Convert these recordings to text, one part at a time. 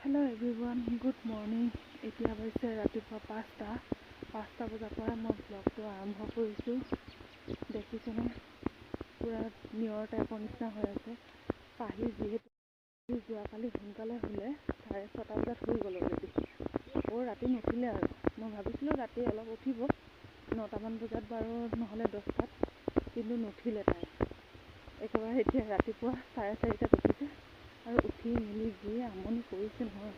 Hello' everyone, good morning. এতিয়া হৈছে ৰাতিপুৱা 5টা বজাৰ পৰা মই ব্লগটো আৰম্ভ কৰিছোঁ। দেখিছেনে পূৰা নিয়ৰ টাইপৰ নিচিনা হৈ আছে। পাহি যিহেতু যোৱাকালি সোনকালে শুলে, 6:30 বজাত শুই গ'ল অলৰেডি। আকৌ ৰাতি নুঠিলে আৰু। মই ভাবিছিলোঁ ৰাতি অলপ উঠিব 9টামান বজাত বাৰু, নহ'লে 10টাত, কিন্তু নুঠিলে তাই। একেবাৰে এতিয়া ৰাতিপুৱা 4:30টাত উঠিছে আৰু উঠি মেলি যি আমনি কৰিছে নহয়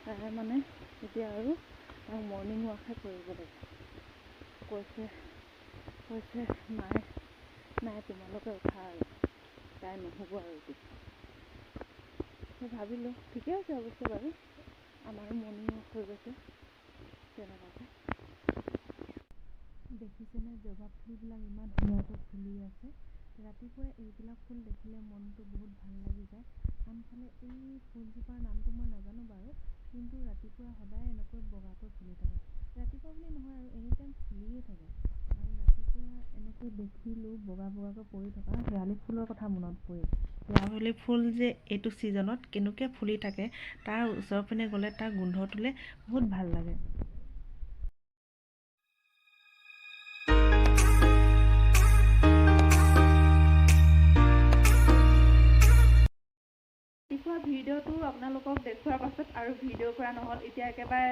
তাই, মানে এতিয়া আৰু তাক মৰ্ণিং ৱাকহে কৰিব লাগে। কৈছে কৈছে নাই নাই তোমালোকে উঠা আৰু, তাই নহ'ব আৰু এতিয়া। মই ভাবিলোঁ ঠিকে আছে অৱশ্যে বাৰু, আমাৰো মৰ্ণিং ৱাক হৈ গৈছে তেনেকুৱাকৈ। দেখিছেনে জবা ফুলবিলাক ইমান ধুনীয়াকৈ ফুলি আছে। ৰাতিপুৱাই এইবিলাক ফুল দেখিলে মনটো বহুত ভাল লাগি যায়। আনফালে এই ফুলজোপাৰ নামটো মই নাজানো বাৰু, কিন্তু ৰাতিপুৱা সদায় এনেকৈ বগাকৈ ফুলি থাকে। ৰাতিপুৱা বুলি নহয় আৰু, এনি টাইম ফুলিয়ে থাকে। আৰু ৰাতিপুৱা এনেকৈ দেখিলোঁ বগা বগাকৈ পৰি থকা শেৱালি ফুলৰ কথা মনত পৰিল। শেৱালি ফুল যে এইটো ছিজনত কেনেকৈ ফুলি থাকে, তাৰ ওচৰৰ পিনে গ'লে তাৰ গোন্ধটোলৈ বহুত ভাল লাগে। ৰাতিপুৱা ভিডিঅ'টো আপোনালোকক দেখুওৱাৰ পাছত আৰু ভিডিঅ' কৰা নহ'ল। এতিয়া একেবাৰে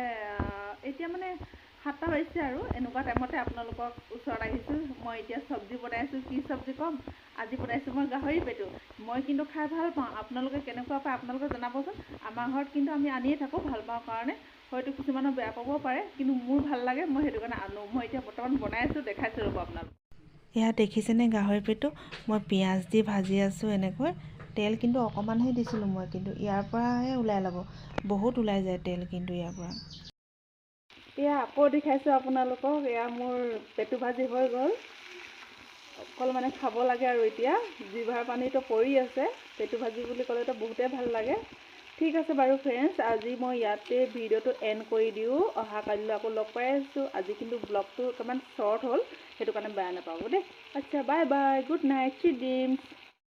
এতিয়া মানে 7টা বাজিছে আৰু এনেকুৱা টাইমতে আপোনালোকক ওচৰত আহিছোঁ। মই এতিয়া চব্জি বনাইছোঁ। কি চব্জি ক'ম, আজি বনাইছোঁ মই গাহৰি পেটু। মই কিন্তু খাই ভাল পাওঁ, আপোনালোকে কেনেকুৱা পায় আপোনালোকে জনাবচোন। আমাৰ ঘৰত কিন্তু আমি আনিয়ে থাকোঁ ভাল পাওঁ কাৰণে, হয়তো কিছুমানৰ বেয়া পাব পাৰে, কিন্তু মোৰ ভাল লাগে, মই সেইটো কাৰণে আনো। মই এতিয়া বৰ্তমান বনাই আছোঁ, দেখাইছোঁ ৰ'ব আপোনালোক। এয়া দেখিছেনে গাহৰি পেটু, মই পিঁয়াজ দি ভাজি আছোঁ এনেকৈ। তেল কিন্তু অকণমানহে দিছিলোঁ মই, কিন্তু ইয়াৰ পৰাহে ওলাই ল'ব, বহুত ওলাই যায় তেল কিন্তু ইয়াৰ পৰা। এয়া আকৌ দেখাইছোঁ আপোনালোকক, এয়া মোৰ পেটু ভাজি হৈ গ'ল। অকল মানে খাব লাগে আৰু এতিয়া, জিভাৰ পানীটো পৰি আছে। পেটু ভাজি বুলি ক'লেতো বহুতেই ভাল লাগে। ঠিক আছে বাৰু ফ্ৰেণ্ডছ, আজি মই ইয়াতে ভিডিঅ'টো এণ্ড কৰি দিওঁ। অহা কালিলৈ আকৌ লগ পাই আছোঁ। আজি কিন্তু ব্লগটো অকণমান শ্বৰ্ট হ'ল, সেইটো কাৰণে বেয়া নাপাব দেই। আচ্ছা, bye bye, good night, sweet dreams.